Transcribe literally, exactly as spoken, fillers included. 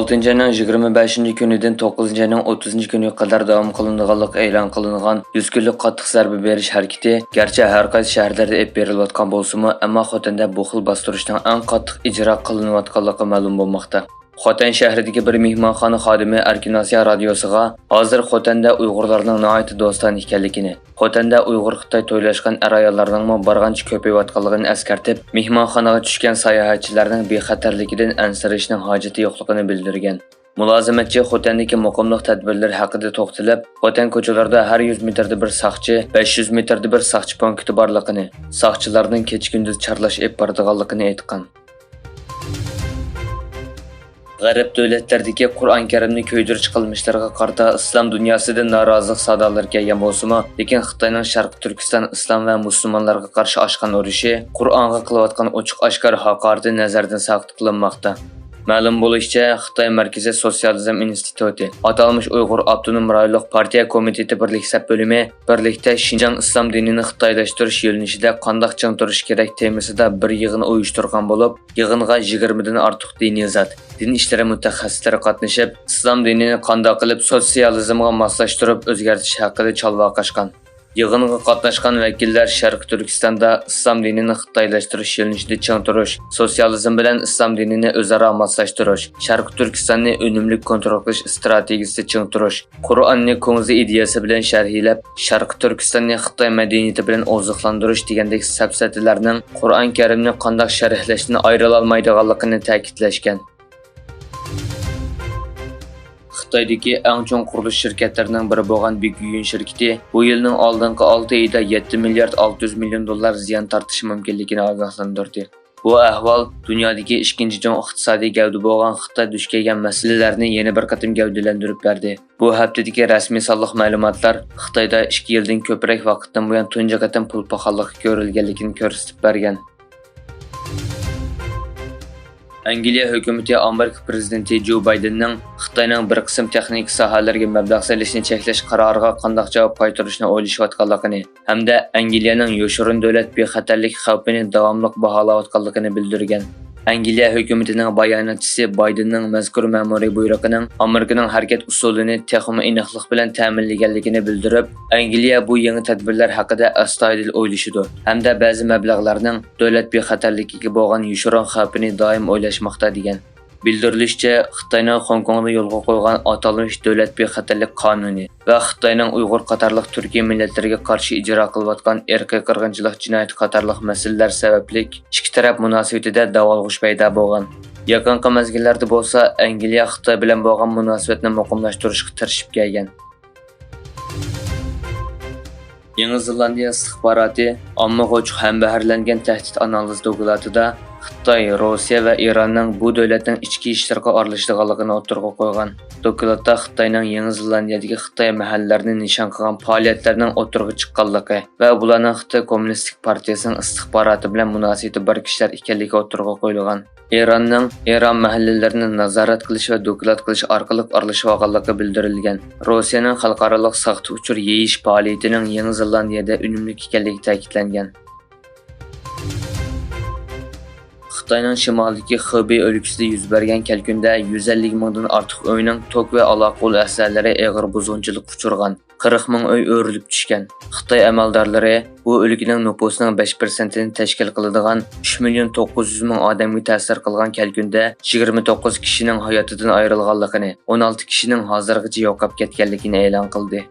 ئالتىنچى ئاينىڭ يىگىرمە بەشىنچى كۈنىدىن توققۇزىنچى ئاينىڭ ئوتتۇزىنچى كۈنىگە قەدەر داۋام قىلىنىدىغانلىقى ئېلان قىلىنغان يۈز كۈنلۈك قاتتىق زەربە بېرىش ھەرىكىتى گەرچە ھەر قايسى شەھەرلەردە ئېلىپ بېرىلىۋاتقان بولسىمۇ، ئەمما خوتەندە بۇ خىل باستۇرۇشنىڭ ئەڭ قاتتىق ئىجرا قىلىنىۋاتقانلىقى مەلۇم بولماقتا. خوتەن شەھىرىدىكى بىر مېھمانخانا خادىمى ئەركىن ئاسىيا رادىيوسىغا، ھازىر خوتەندە ئۇيغۇرلارنىڭ ناھايىتى دوستانە ئىكەنلىكىنى، خوتەندە ئۇيغۇر-خىتاي تويلاشقان ئەر-ئاياللارنىڭمۇ بارغانچە كۆپىيىۋاتقانلىقىنى ئەسكەرتىپ، مېھمانخانىغا چۈشكەن ساياھەتچىلەرنىڭ بىخەتەرلىكىدىن ئەنسىرىشنىڭ ھاجىتى يوقلۇقىنى بىلدۈرگەن. مۇلازىمەتچى خوتەندىكى مۇقىملىق تەدبىرلىرى ھەققىدە توختىلىپ، خوتەن كوچىلىرىدا ھەر يۈز مېتىردا بىر ساقچى، بەش يۈز مېتىردا بىر ساقچى پونكىتى بارلىقىنى، ساقچىلارنىڭ كېچە-كۈندۈز چارلاش ئېلىپ بارىدىغانلىقىنى ئېيتقان. غەرب دۆلەتلىرىدىكى قۇرئان كەرىمنى كۆيدۈرۈش قىلمىشلىرىغا قارىتا ئىسلام دۇنياسىدا نارازىلىق سادالىرى كەلگەن بولسىمۇ، لېكىن خىتاينىڭ شەرقىي تۈركىستان ئىسلام ۋە مۇسۇلمانلارغا قارشى ئاچقان ئۇرۇشى، قۇرئانغا قىلىۋاتقان ئوچۇق-ئاشكارا ھاقارىتى نەزەردىن ساقىت قىلىنماقتا. مەلۇم بولۇشىچە، خىتاي مەركىزىي سوتسىيالىزم ئىنستىتۇتى، ئاتالمىش ئۇيغۇر ئاپتونوم رايونلۇق پارتىيە كومىتېتى بىرلىك سەپ بۆلۈمى بىرلىكتە شىنجاڭ ئىسلام دىنىنى خىتايلاشتۇرۇش يۆنىلىشىدە قانداق چىڭ تۇرۇش كېرەك تېمىسىدا بىر يىغىن ئۇيۇشتۇرغان بولۇپ، يىغىنغا يىگىرمىدىن ئارتۇق دىنىي زات، دىن ئىشلىرى مۇتەخەسسىسلىرى قاتنىشىپ، ئىسلام دىنىنى قانداق قىلىپ سوتسىيالىزمغا ماسلاشتۇرۇپ ئۆزگەرتىش ھەققىدە چالۋاق ئاچقان. يىغىنغا قاتناشقان ۋەكىللەر شەرقىي تۈركىستاندا ئىسلام دىنىنى خىتايلاشتۇرۇش يۆنىلىشىدە چىڭ تۇرۇش، سوتسىيالىزم بىلەن ئىسلام دىنىنى ئۆزئارا ماسلاشتۇرۇش، شەرقىي تۈركىستاننى ئۈنۈملۈك كونترول قىلىش ئىستراتېگىيىسىدە چىڭ تۇرۇش، قۇرئاننى كۇڭزى ئىدىيەسى بىلەن شەرھلەپ، شەرقىي تۈركىستاننى خىتاي مەدەنىيىتى بىلەن ئوزۇقلاندۇرۇش دېگەندەك سەپسەتىلەرنىڭ قۇرئان كەرىمنى قانداق شەرھلەشتىن ئايرىلالمايدىغانلىقىنى تەكىتلەشكەن. خىتايدىكى ئەڭ چوڭ قۇرۇلۇش شىركەتلىرىنىڭ بىرى بولغان بىگيۈن شىركىتى بۇ يىلنىڭ ئالدىنقى ئالتە ئېيىدا يەتتە مىليارد ئالتە يۈز مىليون دوللار زىيان تارتىشى مۇمكىنلىكىنى ئاگاھلاندۇردى. بۇ ئەھۋال دۇنيادىكى ئىككىنچى چوڭ ئىقتىسادىي گەۋدە بولغان خىتاي دۇچ كەلگەن مەسىلىلەرنى يەنە بىر قېتىم گەۋدىلەندۈرۈپ بەردى. بۇ ھەپتىدىكى رەسمىي سانلىق مەلۇماتلار خىتايدا ئىككى يىلدىن كۆپرەك ۋاقىتتىن بۇيان تۇنجى قېتىم پۇل پاخاللىقى كۆرۈلگەنلىكىنى كۆرسىتىپ بەرگەن. ئەنگلىيە ھۆكۈمىتى ئامېرىكا پىرېزىدېنتى جو بايدېننىڭ خىتاينىڭ بىر قىسىم تېخنىكا ساھەلىرىگە مەبلەغ سېلىشنى چەكلەش قارارىغا قانداق جاۋاب قايتۇرۇشنى ئويلىشىۋاتقانلىقىنى ھەمدە ئەنگلىيەنىڭ يوشۇرۇن دۆلەت بىخەتەرلىك خەۋپىنى داۋاملىق باھالاۋاتقانلىقىنى بىلدۈرگەن. ئەنگلىيە ھۆكۈمىتىنىڭ باياناتچىسى بايدېننىڭ مەزكۇر مەمۇرىي بۇيرۇقىنىڭ ئامېرىكىنىڭ ھەرىكەت ئۇسۇلىنى تېخىمۇ ئېنىقلىق بىلەن تەمىنلىگەنلىكىنى بىلدۈرۈپ، ئەنگلىيە بۇ يېڭى تەدبىرلەر ھەققىدە ئەستايىدىل ئويلىشىدۇ ھەمدە بەزى مەبلەغلەرنىڭ دۆلەت بىخەتەرلىكىگە بولغان يوشۇرۇن خەۋپىنى دائىم ئويلاشماقتا، دېگەن. بىلدۈرۈلۈشىچە، خىتاينىڭ خوڭكوڭدا يولغا قويغان ئاتالمىش دۆلەت بىخەتەرلىك قانۇنى ۋە خىتاينىڭ ئۇيغۇر قاتارلىق تۈركىي مىللەتلەرگە قارشى ئىجرا قىلىۋاتقان ئىرقىي قىرغىنچىلىق جىنايىتى قاتارلىق مەسىلىلەر سەۋەبلىك ئىككى تەرەپ مۇناسىۋىتىدە داۋالغۇش پەيدا بولغان. يېقىنقى مەزگىللەردە بولسا ئەنگلىيە خىتاي بىلەن بولغان مۇناسىۋەتنى مۇقىملاشتۇرۇشقا تىرىشىپ كەلگەن. يېڭى زېلاندىيە ئىستىخباراتى ئاممىغا ئوچۇق ھەمبەھىرلەنگەن تەھدىت ئانالىز دوكلاتىدا خىتاي، روسىيە ۋە ئىراننىڭ بۇ دۆلەتنىڭ ئىچكى ئىشلىرىغا ئارىلىشىدىغانلىقىنى ئوتتۇرىغا قويغان. دوكلاتتا خىتاينىڭ يېڭى زېلاندىيەدىكى خىتاي مەھەللىلەرنى نىشان قىلغان پائالىيەتلەرنىڭ ئوتتۇرىغا چىققانلىقى ۋە بۇلارنىڭ خىتاي كوممۇنىستىك پارتىيىسىنىڭ ئىستىخباراتى بىلەن مۇناسىۋىتى بار كىشىلەر ئىكەنلىكى ئوتتۇرىغا قويۇلغان. ئىراننىڭ ئىران مەھەللىلىرىنى نازارەت قىلىش ۋە دوكلات قىلىش ئارقىلىق ئارىلىشىۋالغانلىقى بىلدۈرۈلگەن. روسىيەنىڭ خەلقئارالىق ساختا ئۇچۇر يېيىش پائالىيىتىنىڭ يېڭى زېلاندىيەدە ئۈنۈملۈك ئىكەنلىكى تەكىتلەنگەن. خىتاينىڭ شىمالىدىكى خېبېي ئۆلكىسىدە يۈز بەرگەن كەلكۈندە يۈز ئەللىك مىڭدىن ئارتۇق ئۆينىڭ توك ۋە ئالاقە ئۇل ئەسلىھەلىرى ئېغىر بۇزغۇنچىلىققا ئۇچرىغان. قىرىق مىڭ ئۆي ئۆرۈلۈپ چۈشكەن. خىتاي ئەمەلدارلىرى بۇ ئۆلكىنىڭ نوپۇسىنىڭ بەش پىرسەنتىنى تەشكىل قىلىدىغان ئۈچ مىليون توققۇز يۈز مىڭ ئادەمگە تەسىر قىلغان كەلكۈندە يىگىرمە توققۇز كىشىنىڭ ھاياتىدىن ئايرىلغانلىقىنى، ئون ئالتە كىشىنىڭ ھازىرغىچە يوقاپ كەتكەنلىكىنى ئېلان قىلدى.